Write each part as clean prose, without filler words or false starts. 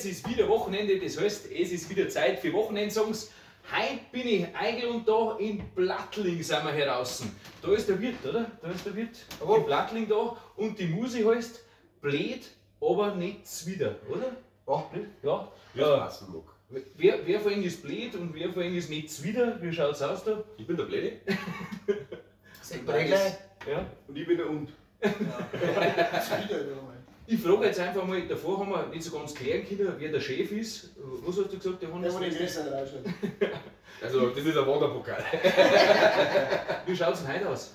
Es ist wieder Wochenende, das heißt, es ist wieder Zeit für Wochenendsongs. Heute bin ich eingeladen da in Plattling sind wir heraus. Da ist der Wirt, oder? Da ist der Wirt. In Plattling da und die Musik heißt Blöd, aber nicht zwider, oder? Ja. Ja. Ja, passen mag. Wer von Ihnen ist blöd und wer von Ihnen ist nicht zwider? Wie schaut's aus da? Ich bin der Blöde. Ja. Und ich bin der Und. Ja. Ich frage jetzt einfach mal, davor haben wir nicht so ganz klären können, wer der Chef ist. Was hast du gesagt, Johannes? Der, der den Also, das ist ein Wanderpokal. Wie schaut es denn heute aus?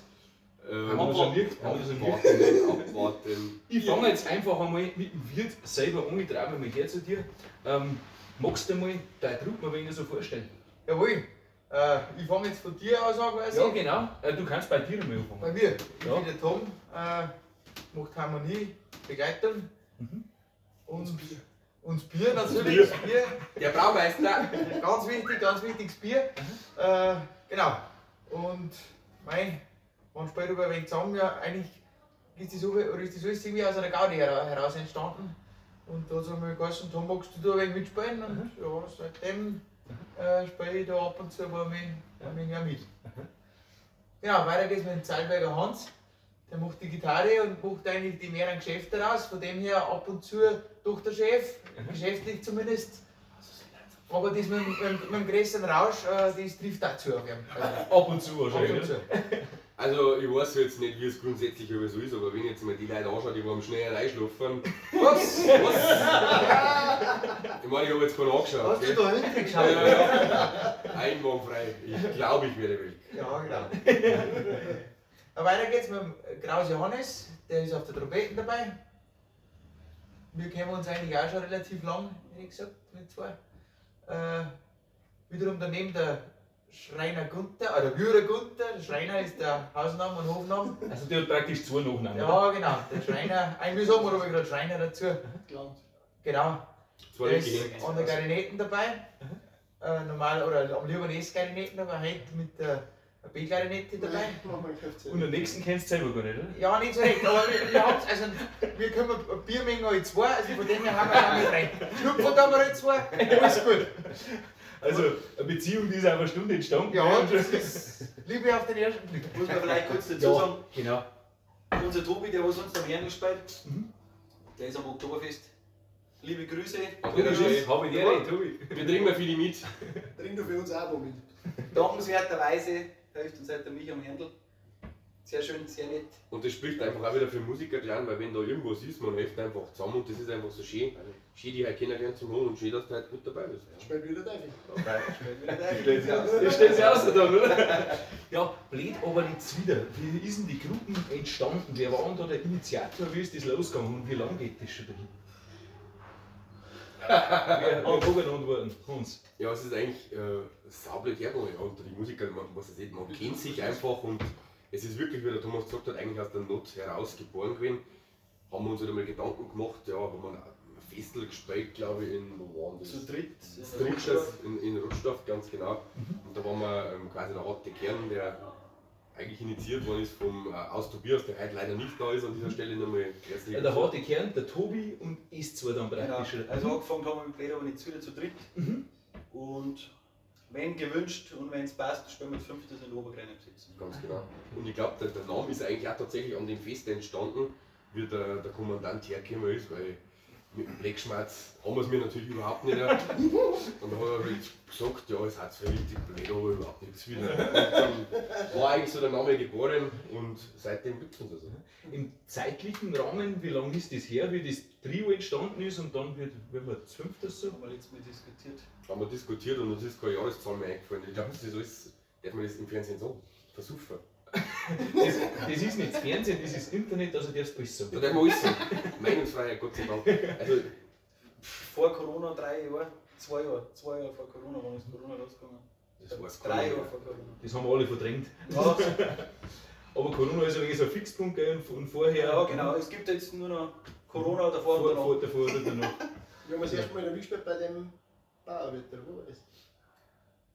Abwarten. Ich fange jetzt einfach einmal mit dem Wirt selber an, ich traue mich mal her zu dir. Magst du mal deine Truppe ein wenig so vorstellen? Jawohl. Ich fange jetzt von dir aus an quasi. Ja, genau. Du kannst bei dir einmal anfangen. Bei mir? Ich bin der Tom, macht Harmonie, Begleitung. Mhm. Und das Bier natürlich. Das Bier. Der Braumeister. Ganz wichtig, das Bier. Mhm. Genau. Und mei, man spielt aber ein wenig zusammen. Ja, eigentlich ist das, oder ist das alles irgendwie aus einer Gaudi heraus entstanden. Und da hat es einmal geheißen, Tom, magst du da ein wenig mitspielen? Und ja, seitdem spiele ich da ab und zu ein paar mehr mit. Genau, weiter geht's mit dem Zeilberger Hans. Der macht die Gitarre und macht eigentlich die mehreren Geschäfte raus. Von dem her ab und zu doch der Chef, geschäftlich zumindest. Aber das mit dem größeren Rausch, das trifft auch zu. Also, ab und zu wahrscheinlich. Ab und zu. Also ich weiß jetzt nicht, wie es grundsätzlich so ist, aber wenn ich jetzt mal die Leute anschaue, die am schnell reinschlafen. Was? Was? Ich meine, ich habe jetzt keinen angeschaut. Hast du da hinten geschaut? Ja. Einwandfrei. Ich glaube, ich werde weg. Ja, genau. Weiter geht's mit dem Kraus Johannes, der ist auf der Trompete dabei. Wir kennen uns eigentlich auch schon relativ lang, hätte ich gesagt, mit zwei. Wiederum daneben der Schreiner Gunther, oder Würer Gunther, der Schreiner ist der Hausname und Hofname. Also der hat praktisch zwei Nachnamen. Ja, genau, der Schreiner, eigentlich sagen wir aber gerade Schreiner dazu. Genau. Der ist an der Klarinetten dabei, normal oder am liebsten S-Klarinetten, aber heute mit der B-Klarinette dabei. Und den nächsten kennst du selber gar nicht, oder? Ja, nicht so recht, aber wir haben's, also wir können Biermengen alle zwei, also von dem her haben wir auch mit rein. Schnupfen da wir alle zwei, alles gut. Also eine Beziehung, die ist auf eine Stunde entstanden. Ja, das ist Liebe auf den ersten Blick. Muss man vielleicht kurz dazu sagen. Genau. Unser Tobi, der was sonst am Herrn spielt, der ist am Oktoberfest. Liebe Grüße. Tobi, habe ich dir, Tobi. Wir trinken mal für die mit. Trink du für uns auch mit. Dankenswerterweise hilft uns heute der Michi am Händel. Sehr schön, sehr nett. Und das spricht einfach auch wieder für Musiker klar, weil wenn da irgendwas ist, man hilft einfach zusammen und das ist einfach so schön. Schön, die halt kennenlernen zu haben und schön, dass du halt gut dabei bist. Ja. Spielt wieder Teufel. Spielt wieder Teufel. Das stellt sich aus dann, oder? Ja, blöd, aber nicht zwider. Wie ist denn die Gruppen entstanden? Wer war denn da der Initiator? Wie ist das losgegangen und wie lange geht das schon dahin? Wer mag denn antworten? Hans. Ja, es ist eigentlich saublöd hergegangen. Ja, unter die Musiker, man, was das man kennt sich einfach und es ist wirklich, wie der Thomas gesagt hat, eigentlich aus der Not heraus geboren gewesen. Haben wir uns wieder mal Gedanken gemacht, ja, haben wir ein Festel gespielt, glaube ich, in wo waren das? Zu dritt. In Rutschdorf, ganz genau. Und da waren wir quasi der harte Kern, der eigentlich initiiert worden ist vom aus Tobias, der heute leider nicht da ist, an dieser Stelle nochmal herzlich. Ja, der harte Kern, der Tobi und ist zwar dann praktisch. Genau. Also angefangen haben wir mit Blöd, aber nicht wieder zu dritt. Und wenn gewünscht und wenn es passt, spielen wir zu fünft in der Obergreine besitzen. Ganz genau. Und ich glaube, der Name ist eigentlich auch tatsächlich an dem Fest entstanden, wie der Kommandant hergekommen ist, weil mit dem Blechschmerz haben wir es mir natürlich überhaupt nicht. Und dann hat er halt gesagt, ja, es hat zwar richtig blöd, aber überhaupt nichts wieder. Und dann war eigentlich so der Name geboren und seitdem gibt es uns also. Im zeitlichen Rahmen, wie lange ist das her, wie das Trio entstanden ist und dann wird, wenn wir zu fünft das so? Haben wir letztes Mal diskutiert. Haben wir diskutiert und uns ist keine Jahreszahl mehr eingefallen. Ich glaube, das ist alles, darf man das im Fernsehen sagen? Versuchen. Das ist nicht das Fernsehen, das ist Internet, also darfst du alles sagen. Da darf man alles sagen. Meinungsfreiheit, Gott sei Dank. Also, vor Corona 3 Jahre, 2 Jahre, 2 Jahre vor Corona, wann ist Corona losgegangen? Das war's. 3 Jahre vor Corona. Das haben wir alle verdrängt. Ja. Aber Corona ist eigentlich so ein Fixpunkt, gell? Und vorher. Ja, genau, es gibt jetzt nur noch Corona davor und danach. Davor oder danach. Wir haben das erste Mal mitgespielt bei dem Bauerwetter, wo war das?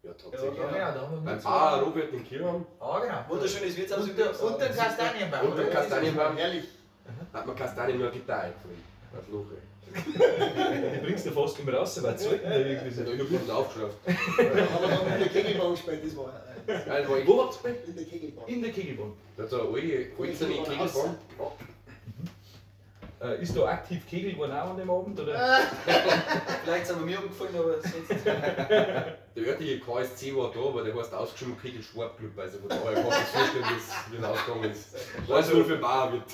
Ja, tatsächlich. Ja, genau, da haben wir Beim Bauer Robert in Kirchheim. Ah, genau. Wunderschönes Wirtshaus. Unter dem Kastanienbaum. Unter dem Kastanienbaum. Herrlich. Hat man Kastanien nur eine Gitarre eingefallen. Das Loch, ey. Die bringst du fast nicht mehr raus, weil die sollten da irgendwie so. Da hab ich aufgeschraubt. Aber dann in der Kegelbahn gespielt, das war Nein, das war echt. Wo habt ihr gespielt? in der Kegelbahn. In der Kegelbahn. Da hat so eine alte, hölzerne Kegelbahn. Ja. Ist da aktiv Kegel geworden auch an dem Abend? Oder? Vielleicht sind wir mir umgefallen, aber sonst. Der örtliche KSC war da, aber der heißt ausgeschrieben Kegelsportclub, also von daher kann ich mir vorstellen, wie es ausgegangen ist. Weiß nur für Bauer wird.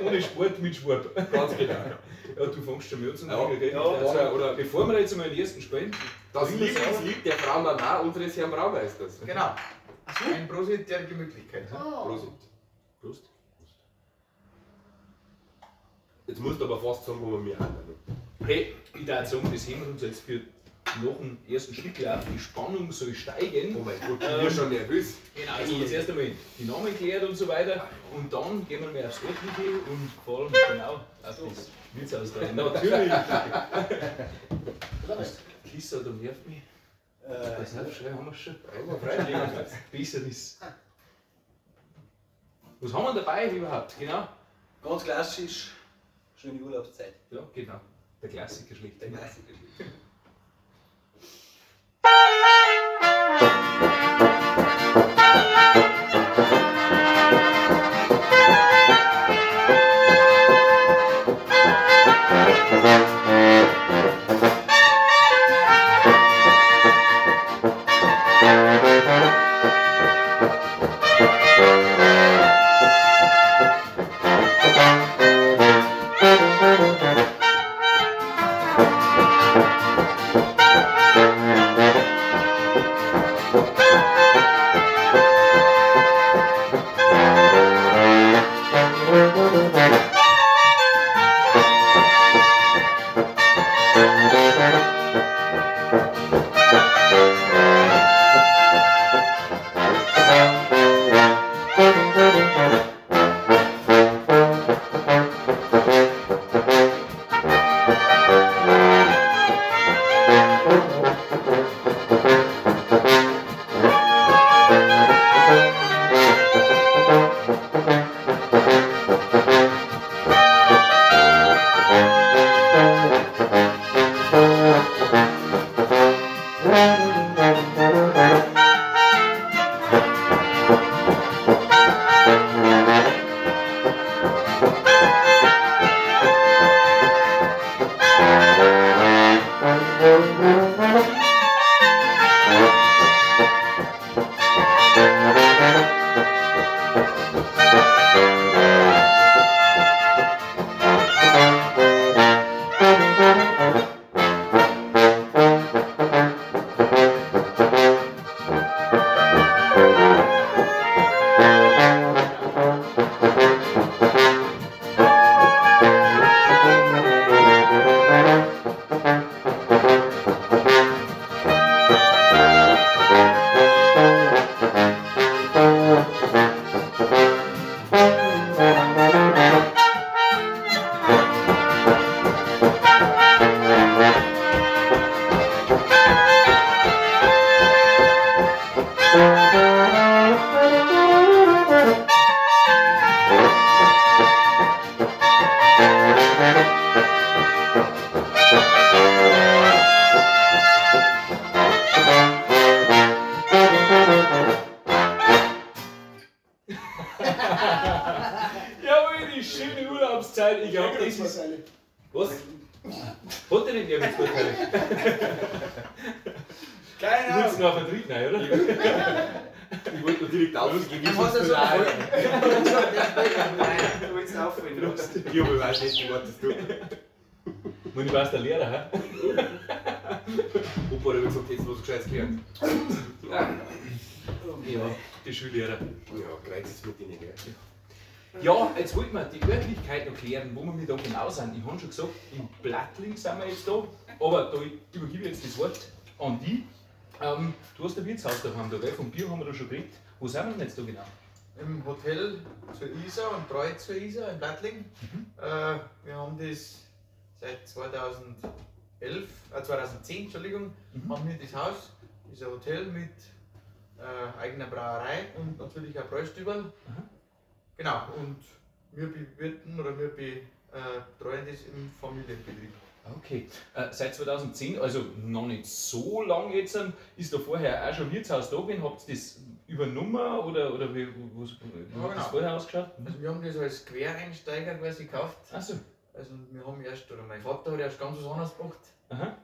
Ohne Sport mit Schwab. Ganz genau. Ja, du fängst schon mit zu Ja. trinken, gell? Ja, Also, oder- bevor wir jetzt einmal den ersten spielen, Das Lieblingslied der Frau Mama unseres Herrn Braumeisters. Genau. Ein Prosit der Gemütlichkeit. Ah. Prosit. Prost. Jetzt musst du aber fast sagen, wo wir mir haben. Hey, ich darf sagen, das heben wir uns jetzt für nach dem ersten Stück auf. Die Spannung soll steigen. Oh mein Gott, ich bin schon nervös. Genau, jetzt haben wir zuerst einmal die Namen geklärt und so weiter. Und dann gehen wir mal aufs Örtliche und vor allem genau auf das Wirtshaus da. Natürlich! Kisser, du nervt mich. Pass auf, schnell haben wir schon. Einmal freilich. Besser ist. Was haben wir dabei überhaupt? Genau. Ganz klassisch, schöne Urlaubszeit. Ja, genau. Der Klassiker schlechthin. Der Klassiker schlechthin. Jawohl, die schöne Urlaubszeit. Ich glaube, das ist. Was? Hat der nicht mehr mit Vorteile? Keine Du willst noch einen Trick, nein, oder? Ich wollte nur direkt aufgehen. Du hast ja so Nein, du willst auffallen. Ich habe weiß nicht, was du. Ich weiß der Lehrer, hä? Opa hat immer gesagt, jetzt was Gescheites gelernt. Ja, die Schullehrer. Ja, Kreuz ist mit denen, gell? Ja, jetzt wollten wir die Örtlichkeit noch klären, wo wir da genau sind. Ich habe schon gesagt, in Plattling sind wir jetzt da, aber da übergebe ich jetzt das Wort an die. Du hast ein Wirtshaus daheim da, gell? Vom Bier haben wir da schon geredet. Wo sind wir denn jetzt da genau? Im Hotel zur Isar und Bräu zur Isar in Plattling. Wir haben das seit 2010, Entschuldigung, haben wir das Haus. Das ist ein Hotel mit eigener Brauerei und natürlich auch Bräustüberl. Genau, und wir bewirten oder wir betreuen das im Familienbetrieb. Okay, seit 2010, also noch nicht so lang jetzt, ist da vorher auch schon Wirtshaus da gewesen? Habt ihr das übernommen oder wie hat das vorher ausgeschaut? Also wir haben das als Quereinsteiger quasi gekauft. Ach so. Also wir haben erst, oder mein Vater hat erst ganz was anderes gemacht. Aha.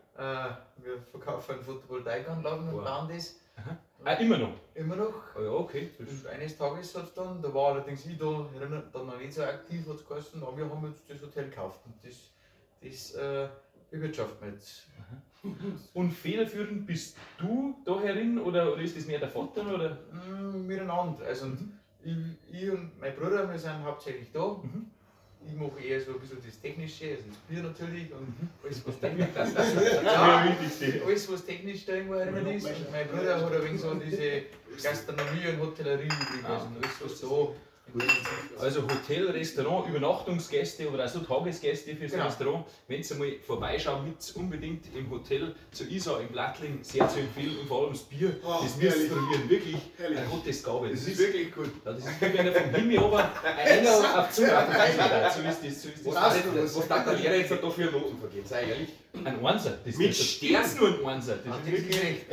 Wir verkaufen Photovoltaikanlagen und bauen das. Aha. Ah, immer noch? Immer noch. Oh ja, okay. Und eines Tages hat es dann, da war allerdings ich da, dann noch nicht so aktiv, hat es geheißen, aber wir haben jetzt das Hotel gekauft und das bewirtschaften wir jetzt. Aha. Und federführend bist du da herin oder ist das mehr der Vater? Oder? Miteinander. Also ich und mein Bruder, wir sind hauptsächlich da. Mhm. Ich mache eher so ein bisschen das Technische, also das Bier natürlich und alles was technisch ist. Ja, alles was technisch da irgendwo herin ist. Und mein Bruder hat ein wenig so diese Gastronomie und Hotellerie übrig, also alles was da. Also Hotel, Restaurant, Übernachtungsgäste oder auch so Tagesgäste fürs Restaurant. Wenn ihr mal vorbeischaut, mit unbedingt im Hotel zu Isar in Plattling, sehr zu empfehlen und vor allem das Bier, das müsst ihr probieren, wirklich eine Gottesgabe. Das ist wirklich gut. Ja, das ist wie wenn er vom Himmel runter ein Engel auf die Zunge so ist das. So ist das. Was darf der Lehrer jetzt da für Noten vergeben? Sei ehrlich. Ein Einser. Das mit Stern nur ein Einser. Das ist wirklich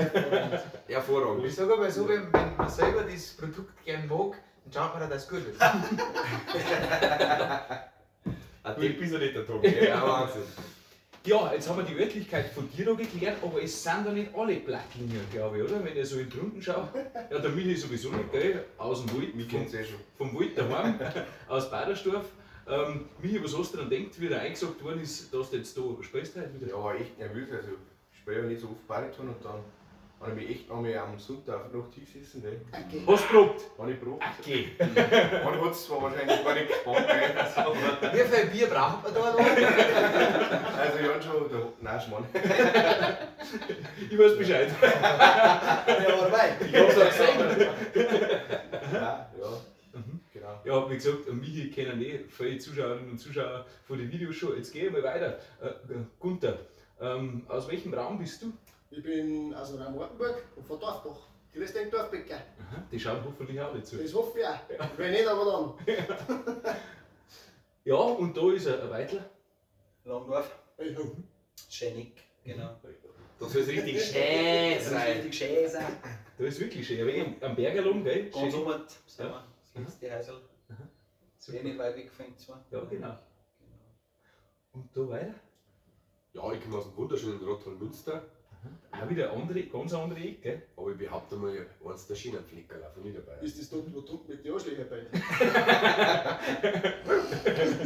hervorragend. Ich sage aber so, wenn man selber das Produkt gern mag, dann schaut man, dass es gut ist. Ein Depp ist er nicht, der Tom. Ja, Wahnsinn. Ja, jetzt haben wir die Örtlichkeit von dir da geklärt, aber es sind da nicht alle Plattlinger, glaube ich, oder? Wenn ich so in die Runden schaue. Ja, der Michi sowieso nicht, gell? Aus dem Wald. Vom Wald daheim, aus Badersdorf. Michi, was hast du dann gedacht, wie da eingesagt worden ist, dass du jetzt da spielst heute wieder? Ja, war echt nervös. Also, ich spiele ja nicht so oft Bariton und dann habe ich mich echt noch mal am Sonntag noch hingesessen. Ne? Okay. Hast du probt? Habe ich probt. Okay. Man hat es zwar wahrscheinlich gar nicht gespannt. Wie viel Bier braucht man da noch? Also, ich habe schon. Nein, Schmarrn. Ich weiß Bescheid. Der war dabei. Ich hab's auch gesehen. Ja, ja. Genau. Ja, wie gesagt, Michi kennen viele Zuschauerinnen und Zuschauer von den Videos schon. Jetzt gehe ich mal weiter. Gunther, aus welchem Raum bist du? Ich bin aus dem Raum Ortenburg und von Dorfbach. Grüß den Dorfbäcker. Aha, die schauen hoffentlich auch nicht zu. Das hoffe ich auch. Ja. Wenn nicht, aber dann. Ja, und da ist ein Weitler. Langdorf. Hey, ho. Schenig, genau. Das soll es richtig schön sein. Richtig schön sein. Da ist wirklich schön. Ein wenig am Bergerlum, gell? Ganz oben sind wir. Das letzte Häusl. Super. Nicht weit weg von zwar. Ja, genau. Und da weiter? Ja, ich komme aus dem wunderschönen Rottal Münster. Auch wieder andere, ganz andere Ecke, gell? Aber ich behaupte mal, eins der Schienenfleckerl von Niederbayern. Ist das dort, wo Druck mit den Arschlöchern bei?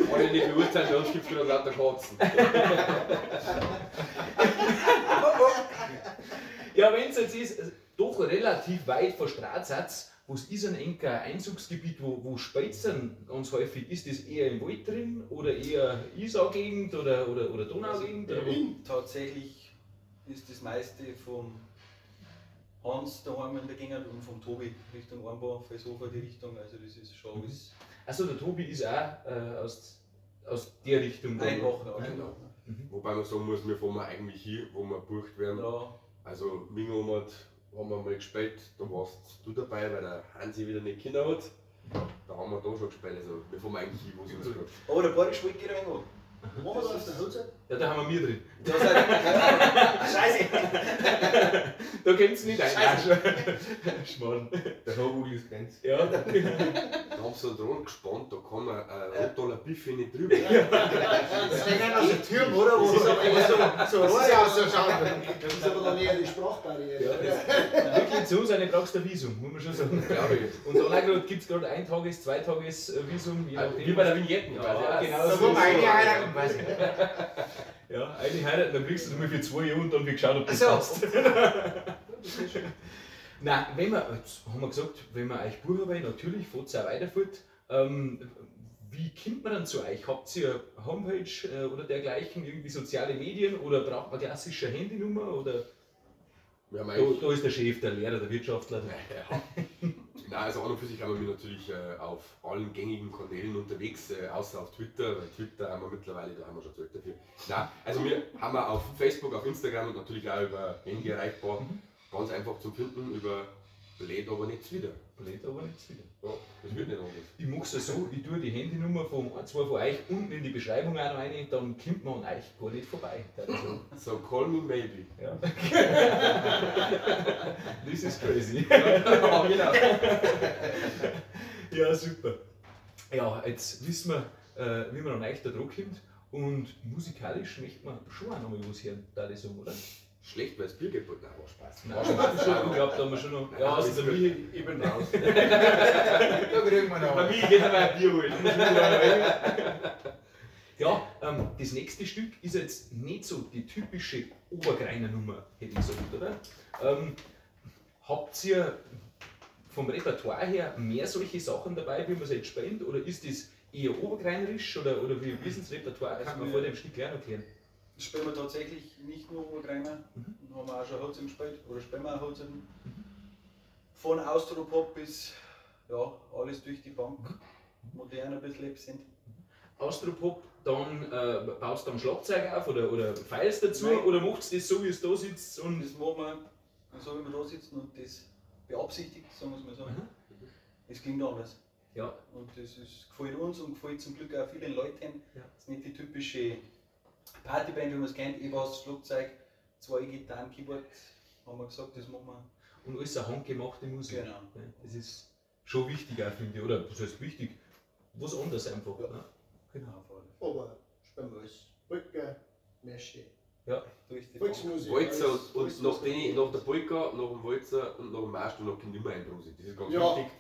Kann ich nicht beurteilen, bei uns gibt es gerade lauter Katzen. Ja, wenn es jetzt ist, doch relativ weit verstrahlt seid, was ist ein enker Einzugsgebiet, wo spielt's denn ganz häufig? Ist das eher im Wald drin oder eher Isar-Gegend oder Donau-Gegend? Also, Oder wo? Tatsächlich ist das meiste vom Hans daheim in der Gegend und vom Tobi Richtung Armbach, Felsofer die Richtung, also das ist schon alles. Achso, der Tobi ist auch aus der Richtung. da. Einfach, ja, Genau. Wobei man sagen muss, wir fahren eigentlich hier, wo wir gebucht werden. Ja. Also Mingomat haben wir mal gespielt, da warst du dabei, weil der Hansi wieder nicht Kinder hat. Da haben wir da schon gespielt, also wir fahren eigentlich hier, wo sie uns gerade. Aber der Bayerische Wald geht ein wenig an. Wo machen wir da auf der Hochzeit? Ja, da haben wir mir drin. Da seid Scheiße! Da kommt's nicht ein. Scheiße. Schmarrn. Der Hobugel ist ganz. Ja. Da haben sie einen Drohnen gespannt, da kann man ein Rottaler Buffet nicht drüber. Das ist ja so Türme, oder? Wo so Rohre ausschauen. Das ist aber dann eher die Sprachbarriere. Ja, das, wirklich zu uns eine brauchst du ein Visum, muss man schon sagen. Glaube ich. Und dann gibt es gerade ein Tages-, zwei Tages-Visum. je nachdem. Wie bei der Vignetten Ja, quasi. genau. Da so wo ist man es. eine heiraten, weiß ich. Ja, eine heiraten, dann kriegst du das mal für 2 Jahre und dann wird geschaut, ob das So. passt. Nein, wenn wir, jetzt haben wir gesagt, wenn wir euch buchen wollen, natürlich fahrt ihr auch weiter fort. Wie kommt man dann zu euch? Habt ihr eine Homepage oder dergleichen, irgendwie soziale Medien oder braucht man klassische Handynummer? Oder? Wir haben eigentlich Da ist der Chef, der Lehrer, der Wirtschaftler. Ja. Nein, also an und für sich haben wir natürlich auf allen gängigen Kanälen unterwegs, außer auf Twitter, weil Twitter haben wir mittlerweile, da haben wir schon Zeug dafür. Nein, also wir haben wir auf Facebook, auf Instagram und natürlich auch über Handy erreichbar. Ganz einfach zum Finden über Blöd, aber nichts wieder. Blöd, aber nichts wieder. Ja, das wird nicht anders. Ich mach's ja so, ich tue die Handynummer von ein, zwei von euch unten in die Beschreibung auch noch rein, dann kommt man an euch gar nicht vorbei. Also, So call me maybe. ja. This is crazy. Ja, genau. Ja, super. Ja, jetzt wissen wir, wie man an euch da dran kommt. Und musikalisch möchte man schon auch noch mal was hören, da ich sagen, oder? Schlecht, weil es Bier gibt. Nein, war Spaß. Nein, schon, ich glaube, da haben wir schon noch. Ja, also der Michi, Ich bin raus. Da kriegen wir noch. Bei mir geht einmal ein Bier holen. Ja, das nächste Stück ist jetzt nicht so die typische Obergreiner Nummer, hätte ich gesagt, oder? Habt ihr vom Repertoire her mehr solche Sachen dabei, wie man es jetzt spielt? Oder ist das eher obergreinerisch? Oder wie ist das Repertoire? Kann man vor dem Stück gleich noch klären. Spielen wir tatsächlich nicht nur Obergreiner, haben wir auch schon Holzem gespielt, oder spielen wir auch Holzem. Von Austropop bis ja, alles durch die Bank, modern ein bisschen sind. Austropop, dann baust du dann Schlagzeug auf oder Files dazu? Nein. Oder machst du das so, wie es da sitzt? Und Das machen wir so, wie wir da sitzen und das beabsichtigt, sagen wir es mal so. Es klingt anders. Ja. Und das ist, gefällt uns und gefällt zum Glück auch vielen Leuten. Ja. Das ist nicht die typische Partyband, wie man es kennt, E-Bass, Schlagzeug, zwei Gitarren, Keyboard, haben wir gesagt, das machen wir. Und alles eine handgemachte Musik. Genau. Ja, das ist schon wichtig auch, finde ich. Oder was heißt wichtig? Was anderes einfach. Ja. Ne? Genau. Auf alle Fälle. Aber spielen wir alles. Polka, Märsche, Ja. Durch die Bank. Volksmusik. Walzer alles- und alles, nach, was den, geht. nach der Polka, nach dem Walzer und nach dem Marsch und noch kommt immer ein Prosit. Das ist ganz Ja. wichtig.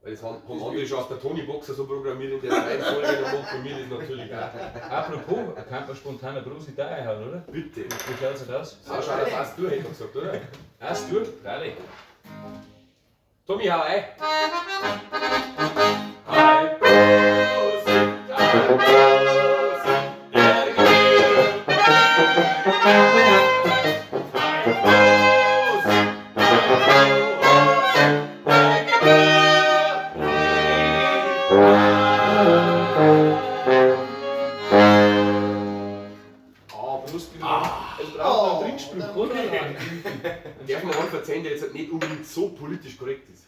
Weil das haben andere schon auf der Tony-Boxer so programmiert in der Reihenfolge, dann macht bei mir das natürlich auch. Apropos, da kann man spontan eine Prosit da einhauen, oder? Bitte. Wie schaut's denn aus? Auch schau, das hast du, hätte ich gesagt, oder? Hast du? Freilich. Tommy, hau ein! Ein Prosit, ein Prosit, der gebührt. Ein Prosit, ein Prosit, der gebührt. Ah, Prost wieder. Es braucht einen Trinkspruch, oder? Darf man einen verzeihen, der jetzt nicht unbedingt so politisch korrekt ist?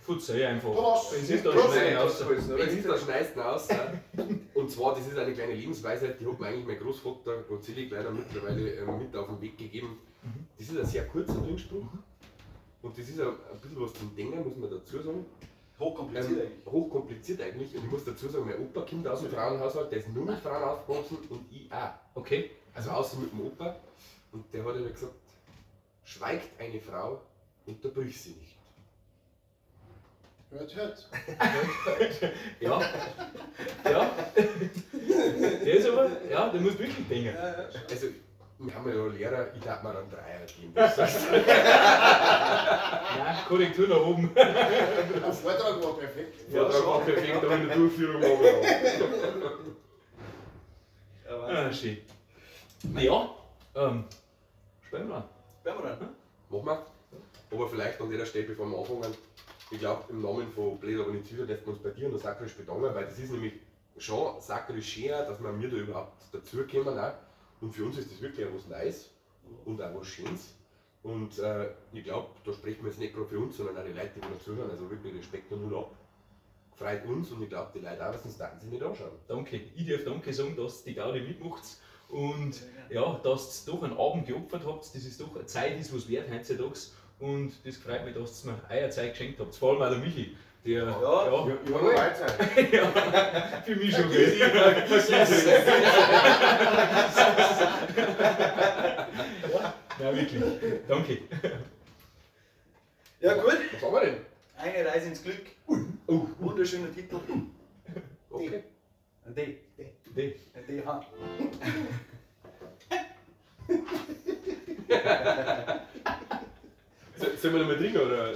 Verzeih einfach. Prost. Wenn es ist, dann Prost. schneide ich raus. Wenn es ist, dann schneidest du ihn aus. Und zwar, das ist eine kleine Lebensweisheit, die hat mir eigentlich mein Großvater, Gott selig, leider mittlerweile mit auf den Weg gegeben. Das ist ein sehr kurzer Trinkspruch. Und das ist ein bisschen was zum Denken, muss man dazu sagen. Hochkompliziert eigentlich. Hochkompliziert eigentlich. Und ich muss dazu sagen, mein Opa kommt aus dem Frauenhaushalt, der ist nur mit Frauen aufgewachsen und ich auch. Okay. Also außer mit dem Opa. Und der hat ja gesagt, schweigt eine Frau, unterbrich sie nicht. Hört, hört. Ja. Ja. Der ist aber, ja, der muss wirklich denken. Also, wir haben ja Lehrer, ich darf mir einen Dreier geben. Das heißt, Nein, Korrektur nach oben. Der Vortrag war perfekt. Vortrag war perfekt, aber in der Durchführung war wir Ja, Wahnsinn. Ah, schön. Naja, spielen wir an. Werden wir dann. Machen wir. Aber vielleicht an der Stelle, bevor wir anfangen, ich glaube, im Namen von Blöd, aber nicht sicher, dürfen wir uns bei dir noch sakrisch bedanken, weil das ist nämlich schon sakrisch schön, dass wir mir da überhaupt dazukommen auch. Und für uns ist das wirklich auch was Neues und auch was Schönes. Und ich glaube, da sprechen wir jetzt nicht gerade für uns, sondern auch die Leute, die da zuhören. Also wirklich Respekt und Hut ab. Freut uns und ich glaube, die Leute auch, sonst darf sie nicht anschauen. Danke. Ich darf danke sagen, dass die Gaudi mitmacht und ja, dass ihr doch einen Abend geopfert habt. Das ist doch eine Zeit, ist was wert heutzutage. Und das freut mich, dass ihr mir eure Zeit geschenkt habt. Vor allem auch der Michi. Der, Ja. ja, Ich habe noch Zeit. ja, für mich schon, gell? Ja, wirklich. Danke. Ja, gut. Was haben wir denn? Eine Reise ins Glück. Oh, Wunderschöner Titel. okay. Ein D. D. Ein DH. Sollen wir noch mal trinken oder?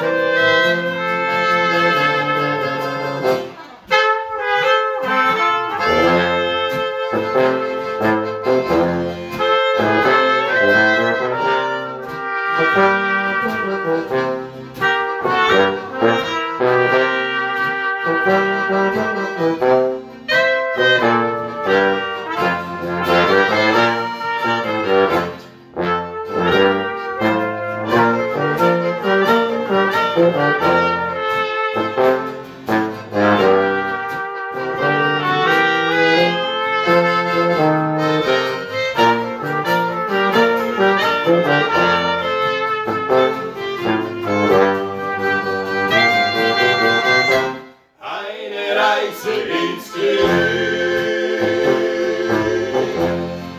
Thank Eine Reise ins Glück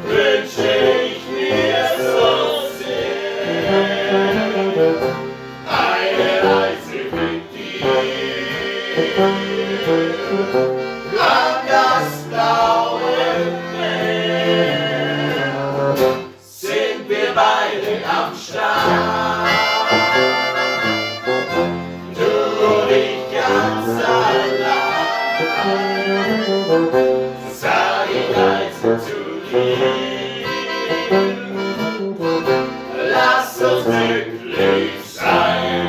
wünsche ich mir so sehr. Eine Reise mit dir an das blaue Meer. Sind wir beide am Strand? Du und ich ganz allein. Sag ich leise zu dir, lass uns glücklich sein.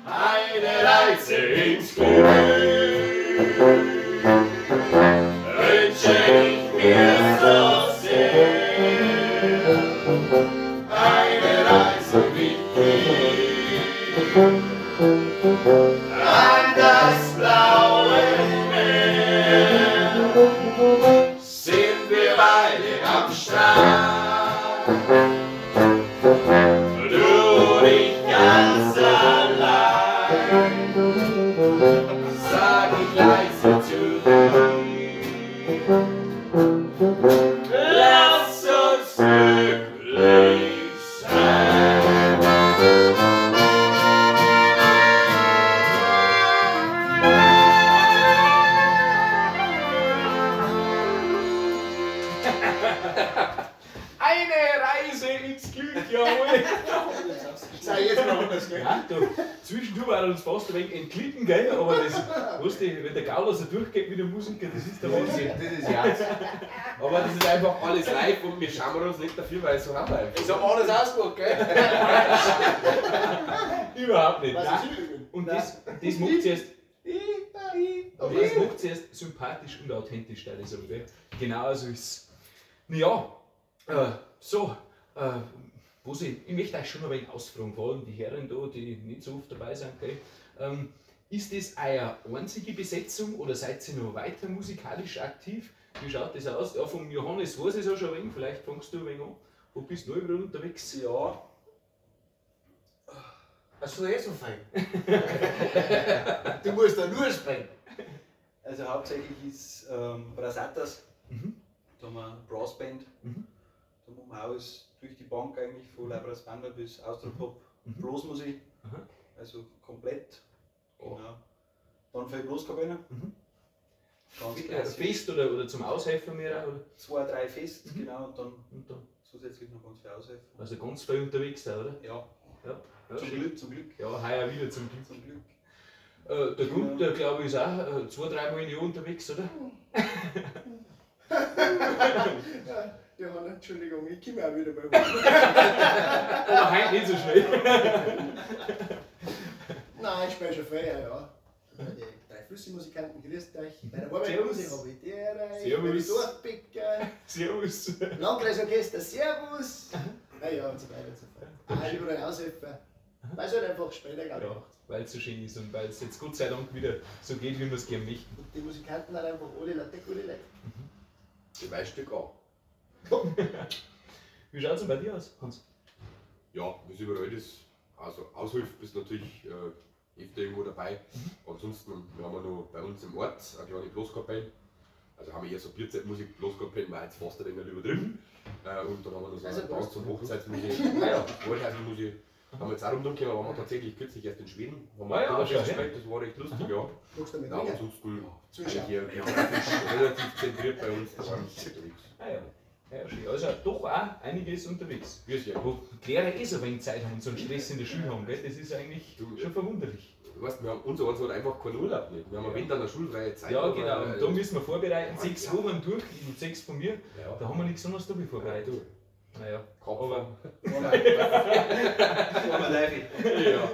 Eine Reise ins Glück wünsche ich mir so sehr. Eine Reise mit dir an das blaue Meer. Sind wir beide am Strand, du und ich ganz allein. Sag ich leise zu dir, lass uns glücklich sein. Eine Reise ins Glück, jawohl! Sei jetzt noch anders, gell? Ja, du, zwischendurch war er uns fast ein wenig entglitten, gell? Aber das, weißt du, wenn der Gauler so durchgeht mit der Musiker, das ist der Wahnsinn. Das ist ja. Aber das ist einfach alles live und wir schauen uns nicht dafür, weil so haben wir einfach. Ich hab alles ausgemacht, gell? Überhaupt nicht. Was Nein. ist übrigens? Und das macht sie erst. Das macht sie erst sympathisch und authentisch, würde ich sagen, gell? Genau so ist es. Naja, so, was ich möchte euch schon ein wenig ausfragen, vor allem die Herren da, die nicht so oft dabei sind, gell? Ist das eure einzige Besetzung oder seid ihr noch weiter musikalisch aktiv? Wie schaut das aus? Ja, vom Johannes weiß ich es auch schon ein wenig, vielleicht fängst du ein wenig an. Wo bist du noch überall unterwegs? Ja, Ach so, eh so fein. Du musst da nur springen. also hauptsächlich ist Brasatas. Mhm. Da haben wir eine Brassband. Mhm. Da machen wir alles durch die Bank eigentlich, von Labras Banda bis Austropop, Blasmusik. Aha. Also komplett. Oh. Genau. Dann für die Blaskapelle. Mhm. Ganz klassisch. Fest oder zum Aushelfen mehr? Oder? 2, 3 Fest, Mhm. genau, und dann Und dann, zusätzlich noch ganz viel Aushelfen. also ganz viel unterwegs, auch, oder? Ja, Ja, zum schön. Glück, zum Glück. Ja, heuer wieder zum Glück. Zum Glück. Der Gunther, glaube ich, ist auch 2-3 Mal im Jahr unterwegs, oder? Ja, Johanna, Entschuldigung, ich komme auch wieder mal hoch. Aber heute nicht so schnell. Nein, ich spiele schon vorher, ja. Bei den drei Flüsse-Musikanten, grüßt euch. Bei der Servus. Warmmusik habe ich die Ehre. Servus. Dorfbäcker, Servus. Landkreisorchester, Servus. Naja, und so weiter und so fort. Ah, überall aushelfen. Weil es halt einfach später gar Ja, macht. weil es so schön ist und weil es jetzt Gott sei Dank wieder so geht, wie wir es gerne möchten. Und die Musikanten sind einfach alle Leute, gute Leute. Die Weißstück auch. Wie schaut es denn bei dir aus, Hans? Ja, das überall das. Also Aushilfe bist natürlich öfter irgendwo dabei. Ansonsten, wir haben ja noch bei uns im Ort eine kleine Blaskapelle. Also haben wir eher so Bierzeitmusik, Blaskapelle war jetzt fast ein wenig übertrieben. Und dann haben wir noch so Also eine Tanz- und Hochzeitsmusik, Ah Wahlhausmusik. Haben wir jetzt auch rumgekommen, waren wir tatsächlich kürzlich erst in Schweden. Haben wir Ah ja, Oktoberfest schau her. gespielt, das war recht lustig, ja. Magst du mit Ja, trinken? ansonsten Zuschauen. eigentlich eher geografisch relativ zentriert bei uns daheim unterwegs. Ah ja. Ja, schön. Also doch auch einiges unterwegs. Wir sind ja. Wo die Lehrer eh so wenig Zeit haben und so einen Stress in der Schule haben, gell? Das ist eigentlich Du, schon verwunderlich. Du weißt, wir haben, unser eins hat einfach keinen Urlaub nicht. Wir haben Ja. wenn dann eine schulfreie Zeit. Ja, aber, genau. Und da müssen wir vorbereiten. 6 Ja. Wochen durch und 6 von mir. Ja. Da haben wir nichts anderes dabei vorbereitet. Naja. Kopf. Aber Ja.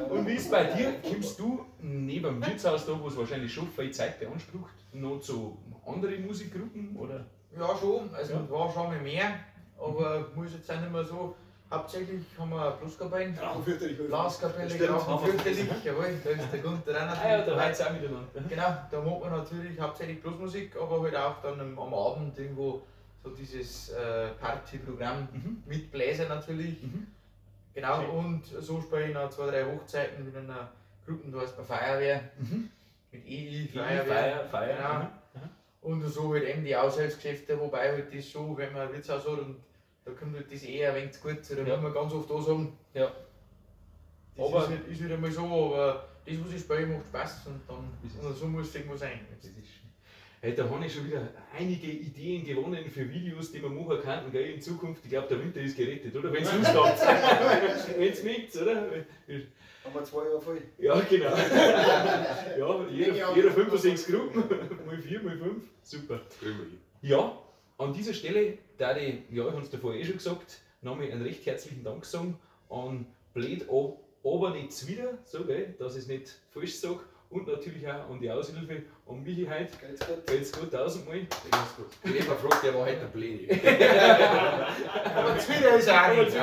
Und wie ist bei dir? Kommst du neben dem Wirtshaus da, wo es wahrscheinlich schon viel Zeit beansprucht, noch zu anderen Musikgruppen? Oder? Ja, schon. Also Ja. war schon mal mehr, aber muss jetzt auch nicht mehr so. Hauptsächlich haben wir Blaskapellen. Drachenfürchterlich. Blaskapelle, Stimmt, Grafen haben wir fürchterlich, jawohl, da ist der Gunther auch natürlich. Ah ja, da dabei. reizt auch miteinander. Genau, da macht man natürlich hauptsächlich Blasmusik, aber halt auch dann am Abend irgendwo so dieses Partyprogramm Mhm. mit Bläser natürlich. Mhm. Genau, Schön. und so spiele ich noch 2, 3 Hochzeiten mit einer Gruppe, da heißt man Feuerwehr, Mhm. mit EI, Feuerwehr. Feier, Feier. Genau. Mhm. Und so halt eben die Aushilfsgeschäfte, wobei halt das schon, wenn man ein Wirtshaus hat und da kommt halt das eher ein wenig zu kurz, da Ja. muss man ganz oft da sagen. Ja. Das Aber- ist halt einmal so, aber das, was ich spiele, macht Spaß und dann Ist es. und so muss es irgendwo sein. Das ist schön. Hey, da habe ich schon wieder einige Ideen gewonnen für Videos, die wir machen könnten, gell, in Zukunft. Ich glaube, der Winter ist gerettet, oder? Wenn es Lust habt. Wenn es mögt, oder? Haben wir 2 Jahre voll. Ja, genau. Ja, jeder 5 oder 6 Gruppen. Mal 4, mal 5. Super. Kriegen wir hin. Ja, an dieser Stelle, da ich, ja, ich habe es davor eh schon gesagt, nochmal einen recht herzlichen Dank sagen an Blöd aber nicht zuwider, so, gell, dass ich es nicht falsch sage, und natürlich auch an die Aushilfe, an Michi heute. Geht's gut? Geht's gut, tausendmal. Das ist gut. Wenn jemand fragt, der war heute der Blöde. Aber zuwider ist er auch nicht.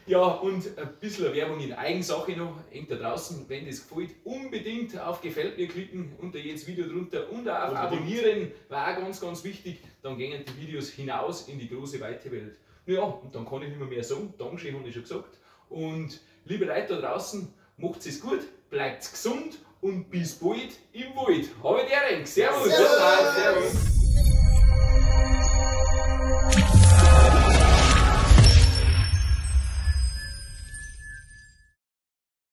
Ja, und ein bisschen Werbung in Eigensache noch. Hängt da draußen, wenn das gefällt, unbedingt auf Gefällt mir klicken, unter jedes Video drunter und auch auf Unbedingt. Abonnieren, war auch ganz, ganz wichtig. Dann gehen die Videos hinaus in die große, weite Welt. Ja, und dann kann ich nicht mehr sagen. Dankeschön, habe ich schon gesagt. Und liebe Leute da draußen, macht es gut, bleibt gesund und bis bald im Wald. Habe die Ehre. Servus! Servus. Servus.